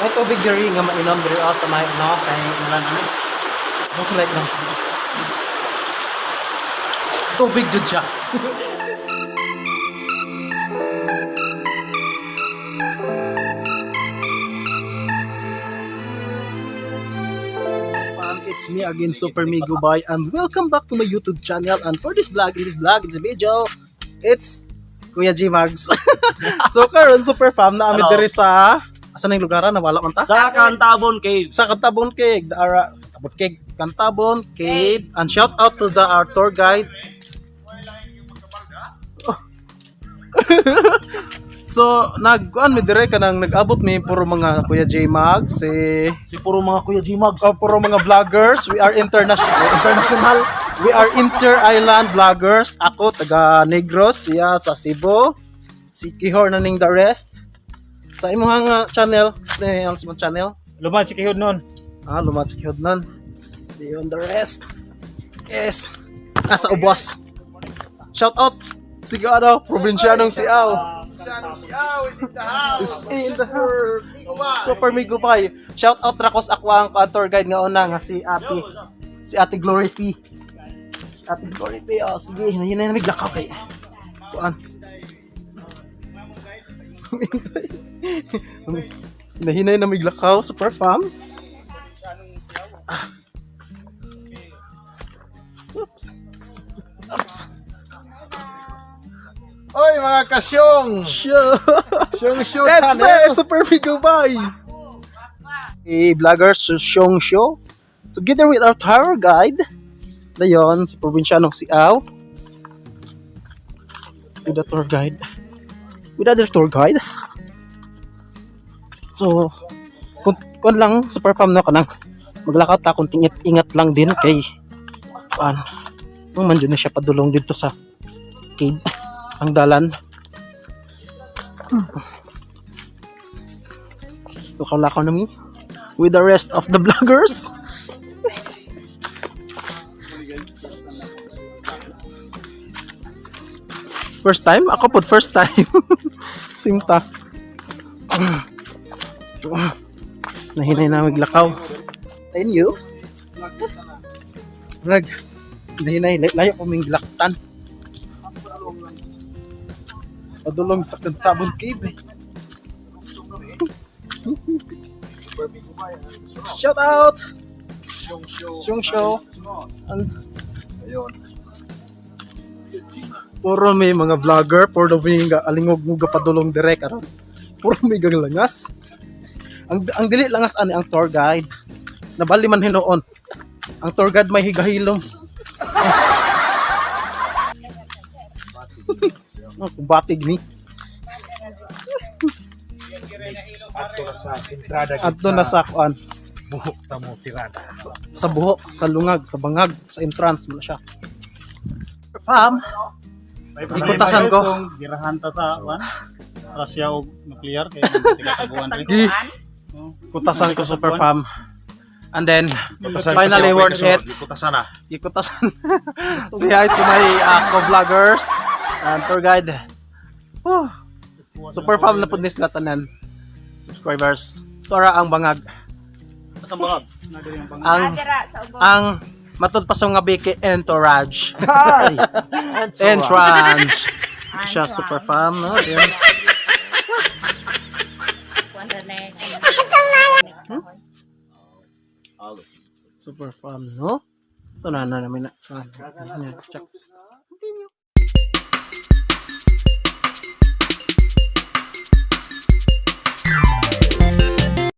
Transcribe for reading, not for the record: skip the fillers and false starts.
May tubig diri nga mainom diri oh, sa may ano sa ngalan ano. Most like lang. Tubig jud siya. It's me again, Super Migo Bay, and welcome back to my YouTube channel. And for this vlog, in this vlog, in this video, it's Kuya G Mags. So karon, super fam, na ami Hello. diri sa asa na yung lugaran nawala man ta? Sa Cantabon Cave. Sa Cantabon Cave, the ara Cantabon Cave, Cantabon Cave. And shout out to the our tour guide. Oh. So nagkuan mi dire kanang nag-abot mi puro mga Kuya J Mags, si Si puro mga Kuya G-Mags. Oh, puro mga vloggers. We are international. International. We are inter-island vloggers. Ako, taga Negros. Siya sa Cebu. Si Kihor na ning the rest. Sa imong nga channel. Ang imong channel. Luman si Kihod noon. Ah, lumat si Kihor nun. Beyond the rest. Yes. Ah, sa ubos. Shout out. Sige ano, probinsyanong Siaw. Is in the house. Super Migo Pie. Shout out Rakos ako ang tour guide nga una nga si Ate. Si Ate Glory P. Ate Glory P. Oh, sige, hinay na miglakaw kay. Kuan. Nahinay na miglakaw, super fam. Ah. Oops. Oops. Oy, mga kasyong! Sure. Syong Show It's me, Channel! Super Migo Bay. Hey, vloggers, Syong Show. Together with our tour guide, dayon, sa probinsyanong Siaw. With the tour guide. With other tour guide. So, kung lang, super fam no, kanang maglakaw ta, kung ingat lang din kay kuan. Nung man dyan na siya padulong dito sa cave, ang dalan. Lakaw-lakaw na mi with the rest of the vloggers. First time? Ako po, first time. Simta. Nahinay na maglakaw. Thank you. Nag, nahinay, layo ko ming laktan. Padulong sa Cantabon Cave eh. Shout out! Syong Show. And Ayun. Puro may mga vlogger, puro may nga alingog nga padulong direk aron. Puro may gaglangas. Ang dili langas ani ang tour guide. Nabali man hinuon. Ang tour guide may higahilom. Oh, kumbatig ni. Ato na sa entrada Adto na sa kuan, buhok na mo tirada. sa buho, sa lungag, sa bangag, sa entrance mo na siya. Fam, Ikutasan ko. Kung girahan ta sa kuan. Russia og nuclear kay tigataguan rin. Gi. Kutasan ko, super fam. And then, finally worth it. Kutasan na. Ikutasan. Say hi to my co-vloggers and tour guide. Whew. Super fam na po ni sila tanan. Subscribers. Tora ang bangag. Sa bangag. Ang ang matud pa sa nga biki entourage. Entrance. Siya super fam no. Then, super fam no. Ito na na namin na. Check. Continue.